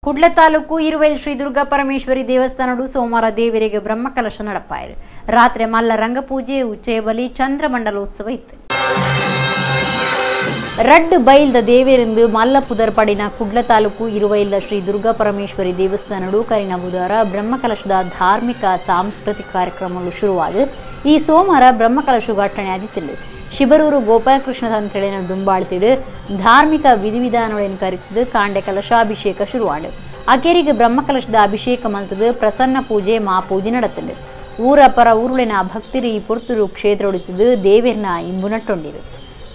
ಕುಡ್ಲ ತಾಲೂಕು ಇರುವೈಲ್ ಶ್ರೀ ದುರ್ಗಾ ಪರಮೇಶ್ವರಿ ದೇವಸ್ಥಾನಡು ಸೋಮವಾರ ದೇವರಿಗೆ ಬ್ರಹ್ಮಕಲಶ ನಡಪಾಯರು. ರಾತ್ರಿ ಮಲ್ಲ ರಂಗಪೂಜೆ, ಉಚ್ಚಯ ಬಲಿ, ಚಂದ್ರಮಂಡಲೋತ್ಸವ ಇತ್ತು. ರಡ್ಡ್ ಬೈಲ್ದ ದೇವೆರೆಂದು ಮಲ್ಲ ಪುದರ್ ಪಡಿನ ಕುಡ್ಲ ತಾಲೂಕು ಇರುವೈಲ್ದ ಶ್ರೀ ದುರ್ಗಾ ಪರಮೇಶ್ವರಿ ದೇವಸ್ಥಾನಡು ಕರಿನ ಬುಧವಾರ ಬ್ರಹ್ಮಕಲಶದ ಧಾರ್ಮಿಕ ಸಾಂಸ್ಕೃತಿಕ ಕಾರ್ಯಕ್ರಮಗಳು ಶುರುವಾದ ಈ ಸೋಮವಾರ ಬ್ರಹ್ಮಕಲಶ ಘಟನೆ ಆದಿತ್ತಿಲ್ಲ. ಶಿಬರೂರು ಗೋಪಾಲಕೃಷ್ಣ ತಂತ್ರೆನ ದುಂಬಾಳ್ತಿಡು ಧಾರ್ಮಿಕ ವಿಧಿವಿಧಾನಗಳನ್ನು ಕರಿತದು ಕಾಂಡೆ ಕಲಶಾಭಿಷೇಕ ಶುರುವಾಡು. ಅಕೇರಿಗೆ ಬ್ರಹ್ಮಕಲಶದ ಅಭಿಷೇಕ ಮಂತದು ಪ್ರಸನ್ನ ಪೂಜೆ ಮಾಪೂಜೆ ನಡತಂಡು. ಊರ ಪರ ಊರುಳಿನ ಭಕ್ತಿರು ಈ ಪುರ್ತುರು ಕ್ಷೇತ್ರ ದೇವಿರ್ನ ಇಂಬು ನಟ್ಟೊಂಡಿರು.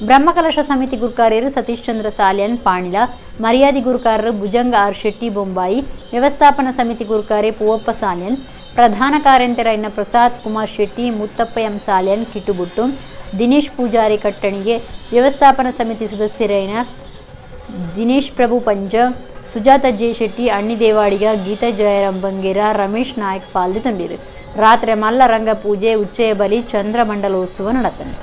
ಬ್ರಹ್ಮಕಲಶ ಸಮಿತಿ ಗುರುಕಾರ್ಯರು ಸತೀಶ್ ಚಂದ್ರ ಸಾಲ್ಯನ್ ಪಾಣಿಲ, ಮರ್ಯಾದಿ ಗುರುಕಾರರು ಭುಜಂಗ ಆರ್ ಶೆಟ್ಟಿ ಬೊಂಬಾಯಿ, ವ್ಯವಸ್ಥಾಪನಾ ಸಮಿತಿ ಗುರುಕಾರೆ ಪೂವಪ್ಪ ಸಾಲ್ಯನ್, ಪ್ರಧಾನ ಕಾರ್ಯಂತರೈನ ಪ್ರಸಾದ್ ಕುಮಾರ್ ಶೆಟ್ಟಿ, ಮುತ್ತಪ್ಪ ಎಂ ಸಾಲ್ಯನ್ ಕಿಟ್ಟುಬುಟ್ಟು, ದಿನೇಶ್ ಪೂಜಾರಿ ಕಟ್ಟಣಿಗೆ, ವ್ಯವಸ್ಥಾಪನಾ ಸಮಿತಿ ಸದಸ್ಯರೈನ ದಿನೇಶ್ ಪ್ರಭು ಪಂಜ, ಸುಜಾತ ಜೆ ಶೆಟ್ಟಿ, ಅಣ್ಣಿ ದೇವಾಡಿಗ, ಗೀತಾ ಜಯರಾಮ್ ಬಂಗೇರ, ರಮೇಶ್ ನಾಯಕ್ ಪಾಲ್ದಿ ತಂಡಿರು. ರಾತ್ರಿ ಮಲ್ಲ ರಂಗ ಪೂಜೆ, ಉಚ್ಚಯ ಬಲಿ, ಚಂದ್ರಮಂಡಲೋತ್ಸವ ನಡತಂಡು.